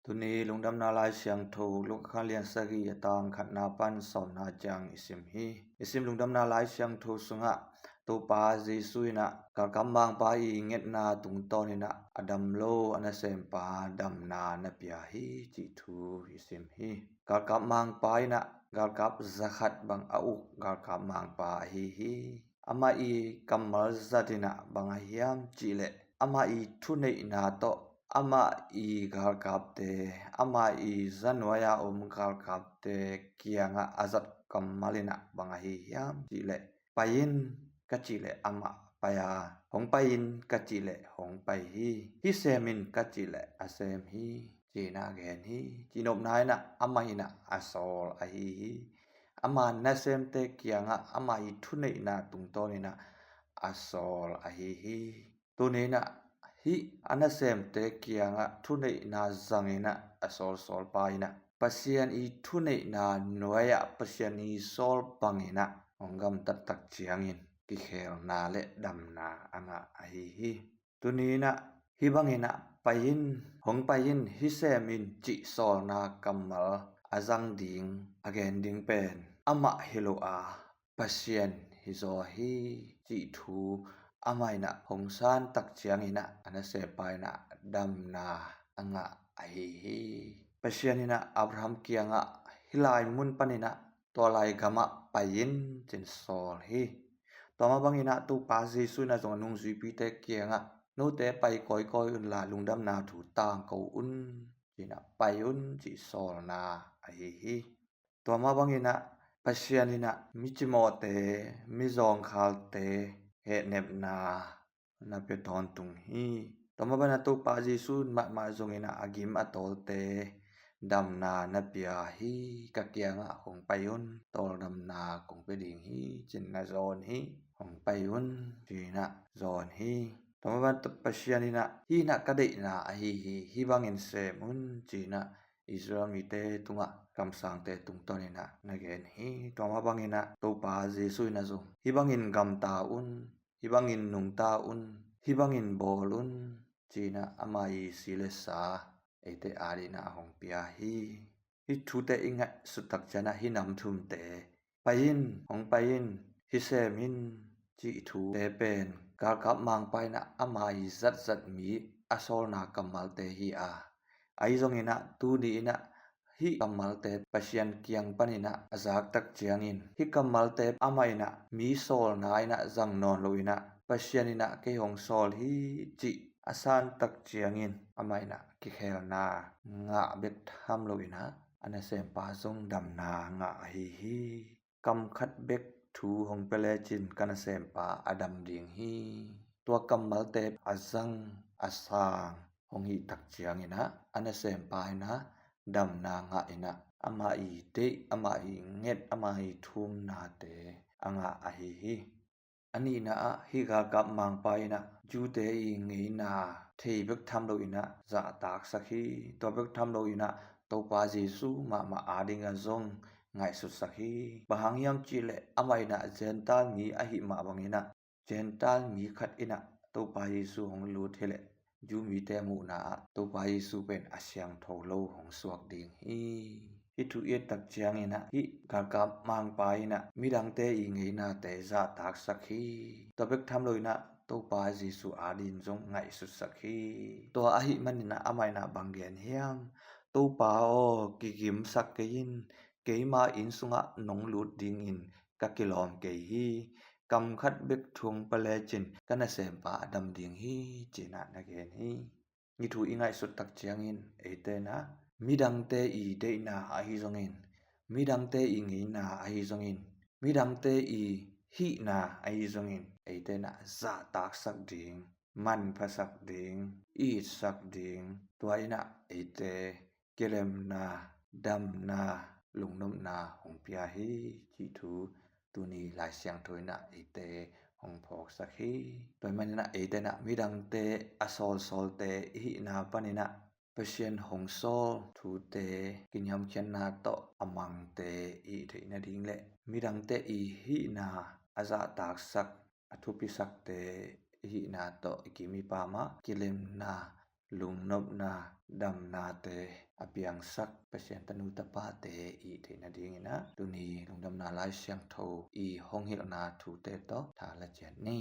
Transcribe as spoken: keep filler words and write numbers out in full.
Tuni lungdamna Lai Siangtho Luka lian sagih a tang khatna pan sawmna ciang i sim hi. I sim lungdamna Lai Siangtho sungah Topa Jesu in ah galkap mangpa i ngetna tungtawn in ah a dam lo a nasempa damna na pia hi cih thu i sim hi. Galkap mangpa in ah galkap zakhat bang a uk galkap mangpa ahi hi. Amah i kammal zat in ah bang a hiam cihleh amah i thuneihna tawh amah i galkapte, amah i zanuai-a om galkapte kiangah a zat kammal in ah bang ahi hiam cihleh, pai in ka cihleh amah pai a, hong pai in ka cihleh hong pai hi, hih sem in ka cihleh a sem hi, ci-in ah a gen hi. Cihnopna in ah amah in ah a sawl ahi hi. Ama nasemte kiangah amah i thuneihna tungtawn in ah a sawl ahi hi. Tuni in ah hih a nasemte kiangah thuneihna zang in ah a sawlsawlpa in ah Pasian i thuneihna nuai-ah Pasian i sawl bang in ah hong gamtat tak ciangin kikhelna le damna a ngah ahi hi. Tuni in ah hih bang in ah pai in, hong pai in, hih sem in cih sawlna kammal a zang ding, a gen ding pen amah hi lo a, Pasian hi zaw hi cih thu amah in ah hong san tak ciangin ah a nasempa in ah damna a ngah ahi hi. Pasian in ah Abraham kiangah hih lai mun panin ah tua lai gamah pai in ci-in sawl hi. Tua mah bangin ah Topa Jesu in ah zong a nungzuipite kiangah note pai kawikawi unla lungdamna thu tangko un ci-in ah pai un cih sawlna ahi hi. Tua mah bangin ah Pasian in ah mi cimawhte, mi zawngkhalte hehnepna na pia tawntung hi. Tua mah bangin ah Topa Jesu in mahmah zong in ah a gim a tawlte damna na pia hi. Ka kiangah kong pai un, tawldamna kong pia ding hi ci-in na zawn hi. Hong pai un ci-in ah zawn hi. Tua mah bangin ah Pasian in ah hih in ah ka deihna ahi hi, hih bangin sem un ci-in ah Israel mite tungah kamsangte tungtawn in ah na gen hi. Tua mah bangin ah Topa Jesu in ah zong hih bangin gamta un, hih bangin nungta un, hih bangin bawl un ci-in ah ama i si le sa eite adingin ah hong pia hi. Hih thute i ngaihsut tak ciangin ah hih nam thumte, pai in, hong pai in, hih sem in cih thute pen galkap mangpa in ah ama i zatzat mi a sawlna kammalte hi a, ahi zongin ah tuni in ah hih kammalte Pasian kiang panin ah a zak tak ciangin hih kammalte amah in ah mi sawlna in ah zang nawn lo in ah Pasian in ah kei hong sawl hi cih a san tak ciangin amah in ah kikhelna ngah bek tham lo in ah a nasempa zong damna ngah ahi hi. Kam khat bek thu hong pia lecin ka nasempa a dam ding hi. Tua kammalte a zang a sang hong hih tak ciangin ah a nasempa in ah damna ngah in ah ama i deih, ama i nget, ama i thumnate a ngah ahi hi. A nihna ah hih galkap mangpa in ah Jew-te i ngeina thei bek tham lo in ah zahtaksak hi. Tua bek tham lo in ah Topa Jesu mahmah adingin zong ngaihsutsak hi. Bang hang hiam cihleh amah in ah Gentile mi ahih mah bangin ah Gentile mi khat in ah Topa Jesu hong lut hileh Jew mite muhna ah Topa Jesu pen a siangtho lo hong suak ding hi. Hih thu i et tak ciangin ah hih galkap mangpa in ah midangte i ngeinate zahtaksak hi. Tua bek tham lo in ah Topa Jesu adingin zong ngaihsutsak hi. Tua ahih manin ah amah in ah bang gen hiam? Topa aw, kigimsak kei in, keima inn sungah nong lut dingin ka kilawm kei hi. Kam khat bek thu hong pia lecin ka nasempa a dam ding hi, ci-in ah na gen hi. Hih thu i ngaihsut tak ciangin eite in ah midangte i deihna ahi zongin, midangte i ngeina ahi zongin, midangte i hihna ahi zongin eite in ah zahtaksak ding, manphasak ding, itsak ding, tua in ah eite kilemna, damna, lungnopna hong pia hi cih thu tuni Lai Siangtho in ah eite hong phawksak hi. Tua ahih manin ah eite in ah midangte a sawlsawlte i hihna panin ah Pasian hong sawl thute kiniamkhiatna tawh a mangte i hih theih nading le midangte i hihna a zahtaksak, a thupisakte i hihna tawh i kim i pam ah kilemna, lungnopna, damnate a piangsak Pasian tanu tapate i theih nadingin ah tuni lungdamna Lai Siangtho i hong hilhna thute tawh thala ciat ni.